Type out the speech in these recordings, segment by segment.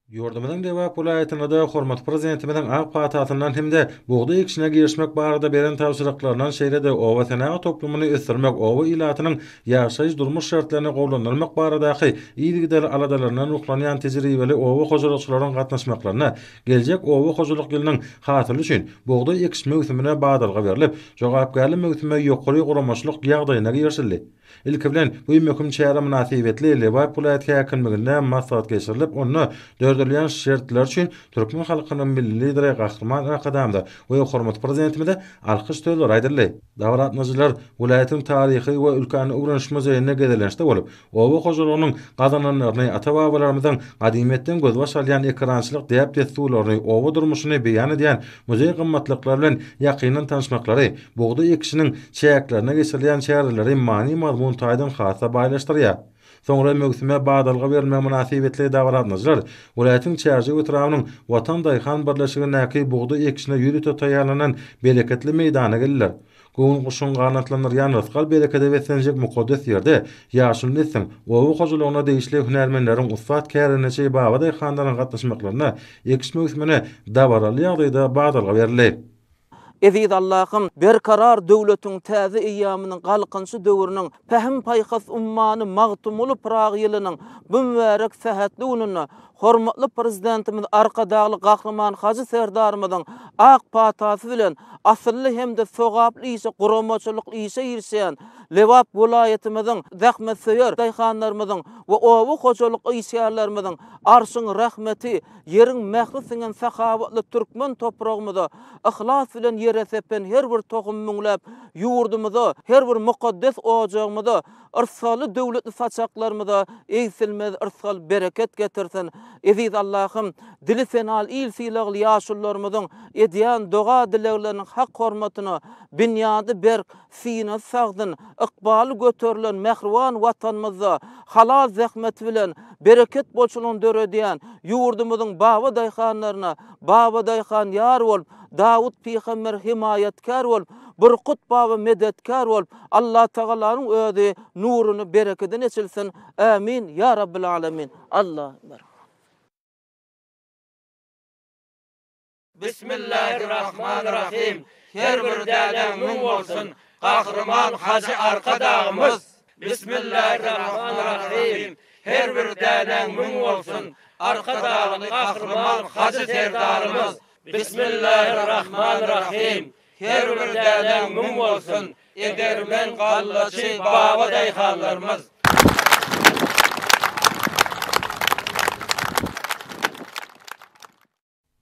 Ýurdumyzyň Lebap welaýatynda-da hormatly Prezidentimiziň ak patasyndan hem-de bugdaý ekişine girişmek barada beren tabşyryklaryndan, şeýle-de oba senagat toplumyny ösdürmek, oba ilatynyň ýaşaýyş-durmuş şertlerini gowulandyrmak baradaky yzygiderli aladalaryndan ruhlanýan tejribeli oba hojalykçylaryň gatnaşmaklarynda geljek oba hojalyk ýylynyň hasyly üçin bugdaý ekiş möwsümine badalga berlip, jogapkärli möwsüme ýokary guramaçylyk ýagdaýynda girişildi. Ilki bilen, bu möhüm çäre mynasybetli Lebap welaýat häkimliginde maslahat geçirilip, onda döredilýän şertler üçin türkmen halkynyň Milli Lideri Gahryman Arkadagymyza we hormatly Prezidentimize alkyş sözleri aýdyldy. Dabara gatnaşyjylar welaýatyň Taryhy we ülkäni öwreniş muzeýinde gezelençde bolup, oba hojalygynyň gazananlaryny, ata-babalarymyzyň gadymyýetden gözbaş alýan ekerançylyk däp-dessurlaryny, oba durmuşyny beýan edýän muzeý gymmatlyklary bilen ýakyndan tanyşmaklary bugdaý ekişiniň çäklerinde geçirilýän çäreleri many-mazmun taýdan has-da baýlaşdyrýar. Soňra möwsüme badalga berilmegi mynasybetli dabara gatnaşyjylar welaýatyň Çärjew etrabynyň Watan daýhan birleşigindäki bugdaý ekişine ýörite taýýarlanan bereketli meýdana geldiler. Göwün guşuň ganatlandyrýan rysgal-berekede beslenjek mukaddes ýerde ýaşuly nesliň, oba hojalygyna degişli hünärmenleriň, ussat kärendeçi babadaýhanlaryň gatnaşmaklarynda ekiş möwsümine dabaraly ýagdaýda badalga berildi. Eziz Allahym, Berkarar döwletiň täze eýýamynyň Galkynyşy döwrüniň Pähim-paýhas ummany Magtymguly Pyragy ýylynyň bu mübärek sähetli gününde Hormatly Prezidentimiz Arkadagly Gahryman Hajy Serdarymyzyň ak patasy bilen asylly hem-de sogaply işe guramaçylykly işe girişýän Lebap welaýatymyzyň zähmetsöýer daýhanlarymyzyň we oba hojalyk işgärlerimiziň Arşyň rehmeti, ýeriň mähri siňen sahawatly türkmen topragymyza yhlas bilen ýere sepen her bir tohum müňläp ýurdumyza, her bir mukaddes ojagymyza Yrsgaly döwletli saçaklarymyza egsilmez yrsgal bereket getirsin. Eziz Allahym, dili senaly il sylagly ýaşulularymyzyň edýän doga-dilegleriniň hak hormatyna binýady berk, synasy sagdyn, ykbaly göterilen mähriban Watanymyzda halal zähmeti bilen bereket bolçulygyny döredýän ýurdumyzyň babadaýhanlaryna Babadaýhan ýar bolup, Dawut pygamber hemaýatkär bolup, Burkut baba medetkär bolup, Allatagalanyň özi nuruny berekedini eçilsin Ämin ýa Rabbil Alemin Alla Ekber. Bismillahirrahmanirrahim Her bir dänäň müň bolsun Gahryman Hajy Arkadagymyz Bismillahirrahmanirrahim Her bir dänäň müň bolsun Arkadagly Gahryman Hajy Serdarymyz Bismillahirrahmanirrahim Her bir dänäň müň bolsun, edermen gallaçy babadaýhanlarymyz!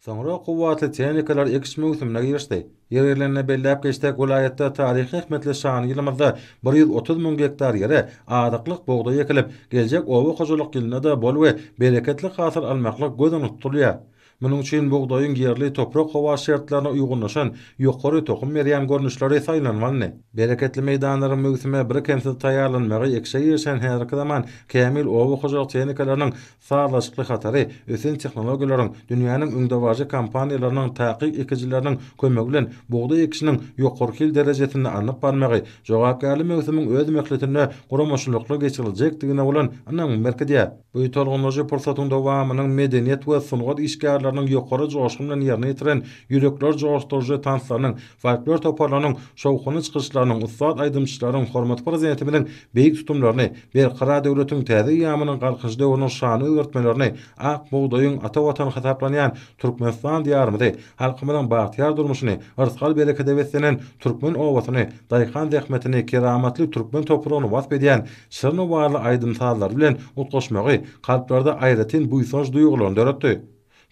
Soňra kuwwatly tehnikalar ekiş möwsümine girişdi. Ýeri gelende belläp geçsek, welaýatda taryhy ähmiýetli şanly ýylymyzda 130 müň gektar ýere azyklyk bugdaý ekilip, geljek oba hojalyk ýylynda-da bol we bereketli hasyl almaklyk göz öňünde tutulýar. Munuň üçin bugdaýyň ýerli toprak-howa şertlerine uýgunlaşan, ýokary tohum berýän görnüşleri saýlanyp alyndy. Bereketli meýdanlaryň möwsüme birkemsiz taýýarlanmagy ekişe girişen häzirki zaman kämil oba hojalyk tehnikalarynyň sazlaşykly hatary, ösen tehnologiýalaryň, dünýäniň öňdebaryjy kompaniýalarynyň takyk ekijileriniň kömegi bilen bugdaý ekişiniň ýokary hil derejesinde alnyp barmagy jogapkärli möwsümiň öz möhletinde guramaçylykly geçiriljekdigine bolan ynamy berkidýär. Bu tolgundyryjy pursatyň dowamynyň medeniýet we sungat işgärleriniň ýokary joşgun bilen ýerine ýetiren ýürekleri joşduryjy tanslarynyň, folklor toparlarynyň şowhunly çykyşlarynyň, ussat aýdymçylaryň hormatly Prezidentimiziň beýik tutumlaryny, Berkarar döwletiň täze eýýamynyň Galkynyş döwrüniň şanly özgertmelerini, ak bugdaýyň ata Watany hasaplanýan Türkmenistan Diýarymyzy, halkymyzyň bagtyýar durmuşyny, yrsgal-berekede beslenen türkmen obasyny, daýhan zähmetini, keramatly türkmen topragyny wasp edýän Şirin owazly aýdym-sazlary bilen utgaşmagy kalplarda aýratyn buýsanç duýgularyny döretdi.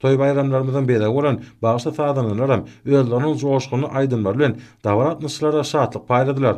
Toý-baýramlarymyzyň bezegi bolan bagşy-sazandalaram özleriniň joşgunly aýdymlary bilen dabara gatnaşyjylara şatlyk paýladylar.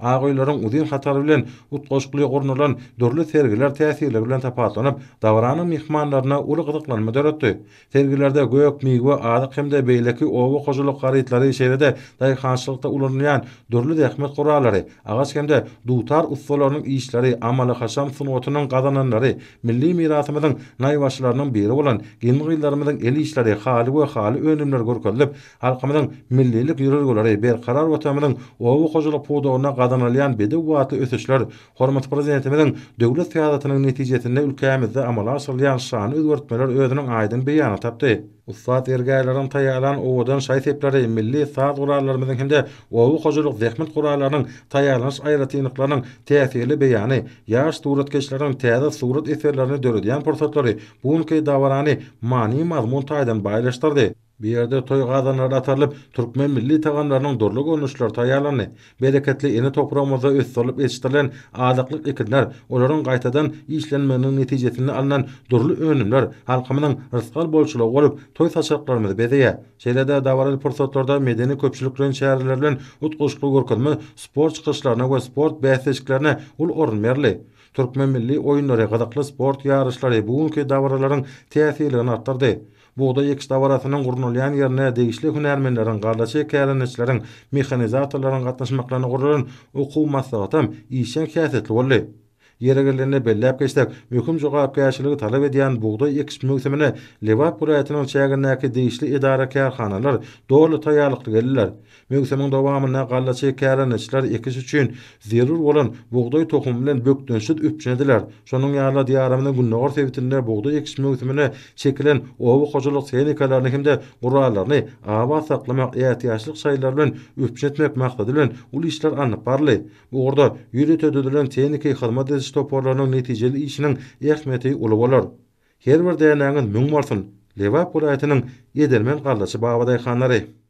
Ak öýleriň uzyn hatary bilen utgaşykly gurnalan dürli sergiler täsirligi bilen tapawutlanyp, dabaranyň myhmanlarynda uly gyzyklanma döretdi. Sergilerde gök, miwe, azyk hem-de beýleki oba hojalyk harytlary, şeýle-de daýhançylykda ulanylýan dürli zähmet gurallary, agaç hem-de dutar ussalarynyň işleri, amaly-haşam sungatynyň gazananlary, milli mirasymyzyň naýbaşylarynyň biri bolan gelin-gyzlarymyzyň el işleri, haly we haly önümleri görkezilip, halkymyzyň millilik ýörelgeleri, berkarar Watanymyzyň oba hojalyk pudagynda. gazanylýan bedew atly ösüşler, hormatly Prezidentimiziň döwlet syýasatynyň netijesinde ülkämizde amala aşyrylýan şanly özgertmeler özüniň aýdyň beýanyny tapdy. Ussat zergärleriň taýýarlan owadan şaý-sepleri, milli saz gurallarymyzyň hem-de oba hojalyk zähmet gurallarynyň taýýarlanyş aýratynlyklarynyň täsirli beýany, ýaş suratkeşleriň täze surat eserlerini döredýän pursatlary bu günki dabarany many-mazmun taýdan baýlaşdyrdy. Bu ýerde toý gazanlary atarylyp, türkmen milli tagamlarynyň dürli görnüşleri taýýarlandy. Bereketli ene topragymyzda ösdürilip ýetişdirilen azyklyk ekinler, olaryň gaýtadan işlenmeginiň netijesinde alnan dürli önümler halkymyzyň rysgal bolçulygy bolup, toý saçaklarymyzy bezeýär. Şeýle-de dabaraly pursatlarda medeni-köpçülikleýin çäreler bilen utgaşykly görkezme sport çykyşlaryna we sport bäsleşiklerine uly orun berildi. Türkmen milli oýunlary, gyzykly sport ýaryşlary bu günki dabaralaryň täsirligini artdyrdy. Bugdaý ekiş dabarasynyň gurnalýan ýerine degişli hünärmenleriň, gallaçy kärendeçileriň, mehanizatorlaryň gatnaşmaklarynda guralan okuw maslahatam işjeň häsiýetli boldy. Ýeri gelende belläp geçsek, möhüm jogapkärçiligi talap edýän bugdaý ekiş möwsümine Lebap welaýatynyň çägindäki degişli edara-kärhanalar doly taýýarlykly geldiler. Möwsümiň dowamynda gallaçy kärendeçiler ekiş üçin zerur bolan bugdaý tohumy bilen bökdençsiz üpjün ediler. Şonuň ýaly-da Diýarymyzyň gündogar sebitinde bugdaý ekiş möwsümine çekilen oba hojalyk tehnikalaryny hem-de gurallaryny abat saklamak, ätiýaçlyk şaýlary bilen üpjün etmek maksady bilen uly işler alnyp baryldy. Bu ugurda ýörite düzülen tehniki hyzmat ediş toparlarynyň netijeli işiniň ähmiýeti uly bolar. Her bir dänäňiz müň bolsun, Lebap welaýatynyň edermen gallaçy babadaýhanlary!